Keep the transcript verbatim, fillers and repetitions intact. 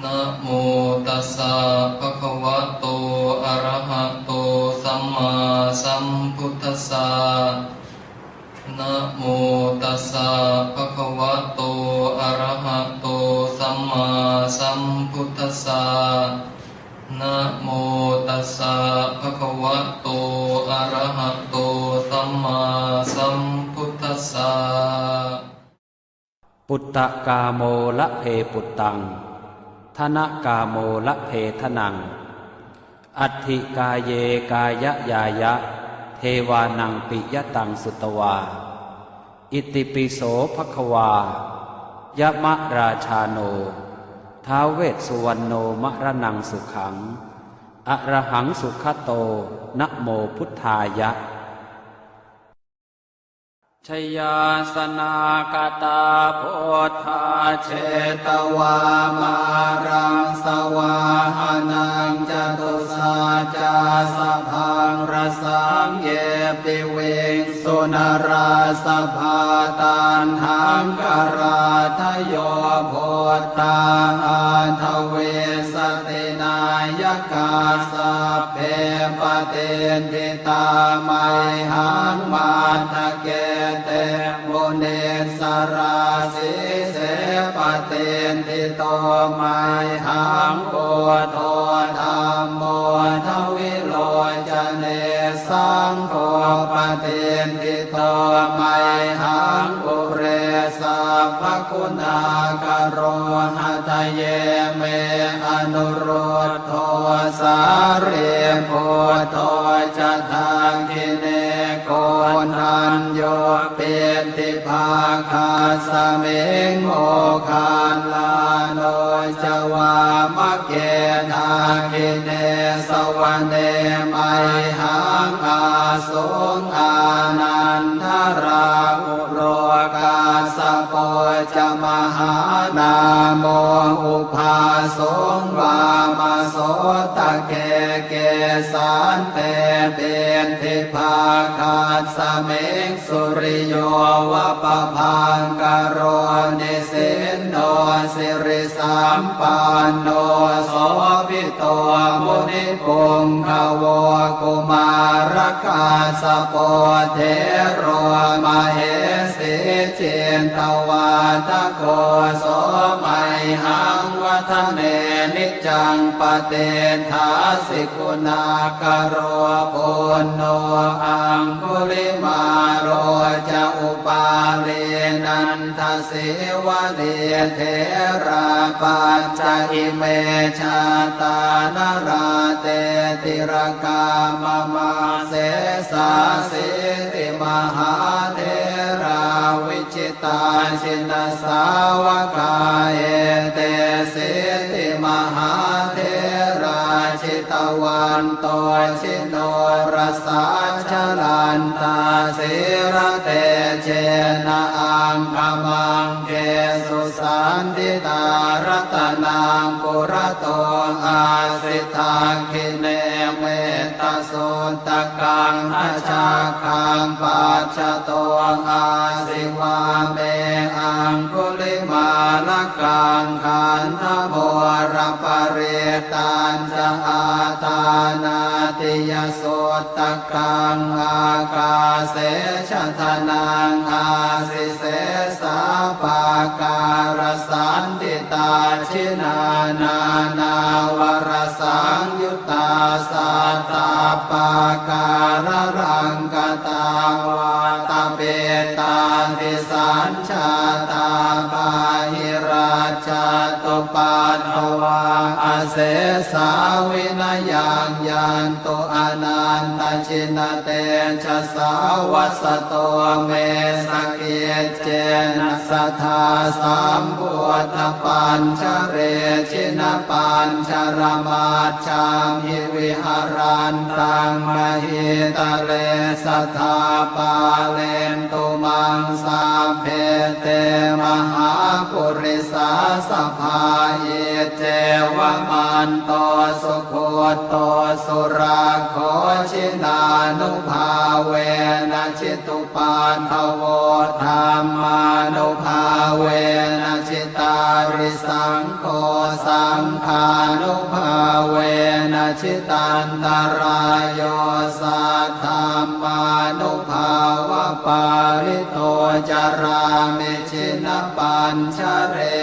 Namo tassa bhagavato arahato sammāsambuddhassa. Namo tassa bhagavato arahato sammāsambuddhassa. Namo tassa bhagavato arahato sammāsambuddhassa. Puttakāmo labhe puttaṃ, dhanakāmo labhe dhanaṃ, atthi kāye kāyañāya, devānaṃ piyataṃ sutvā. Itipi so bhagavā yamarājāno ท้าว Vessuvaṇṇo maraṇaṃ sukhaṃ arahaṃ sugato namo buddhāya. Jayāsanāgatā buddhā jetvā māraṃ savāhanaṃ, catusaccāsabhaṃ rasaṃ ye piviṃsu narāsabhā. Taṇhaṅkarādayo buddhā aṭṭhavīsati nāyakā, sabbe patiṭṭhi tā mayhaṃ matthake te munissarā. Sīse patiṭṭhito mayhaṃ buddho dhammo dvilocane, saṅgho patiṭṭhito mayhaṃ ure sabbaguṇākaro. Hadaye me anurud dho sārīputto ca dakkhiṇe, koṇḍañño piṭṭhibhāgasmiṃ moggallāno ca vāmake. Dakkhiṇe savane mayhaṃ āsuṃ ānandarāhulo, kassapo ca mahānāmo ubhāsuṃ vāmasotake. Kesante piṭṭhibhāgasmiṃ suriyo va pabhaṅkaro, nisinno sirisampanno sobhi to munipuṅgavo. Kumārakassapo thero mahesī cittavādako, so mayhaṃ vadane niccaṃ patiṭṭhāsi guṇākaro. Puṇṇo aṅgulimālo ca upālī nanda sīvalī, therā pañca ime jātā nalāṭe tilakā mama. Sesāsīti mahātherā vijitā jinasāvakā, etesīti mahātherā jitavanto ji norasā, jalantā sīlatejena aṅgamaṅgesu saṇṭhitā. Ratanaṃ purato āsi dakkhiṇe mettasuttakaṃ, dhajaggaṃ pacchato āsi vāme aṅgulimālakaṃ. Khandhamoraparittañ ca āṭānāṭiyasuttakaṃ, ākāse chadanaṃ āsi sesā pākārasaṇṭhitā. Jinā nānāvarasaṃyuttā sattappākāralaṅkatā, vātapittādisañ jātā bāhirajjhattupaddavā, asesā vinayaṃ yantu anantajinatejasā. Vasato me sakiccena sadā sambuddhapañjare, jinapañjaramaj jhamhi viharantaṃ mahītale, sadā pālentu maṃ sabbe te mahāpurisāsabhā. Iccevamanto sugutto surakkho, jinānubhāvena jitu Ugghosapaddavo dhammānubhāvena jitārisaṅgho, saṅghānubhāvena jitantarāyo, saddhammānubhāvapālito carāmi jinapañjare.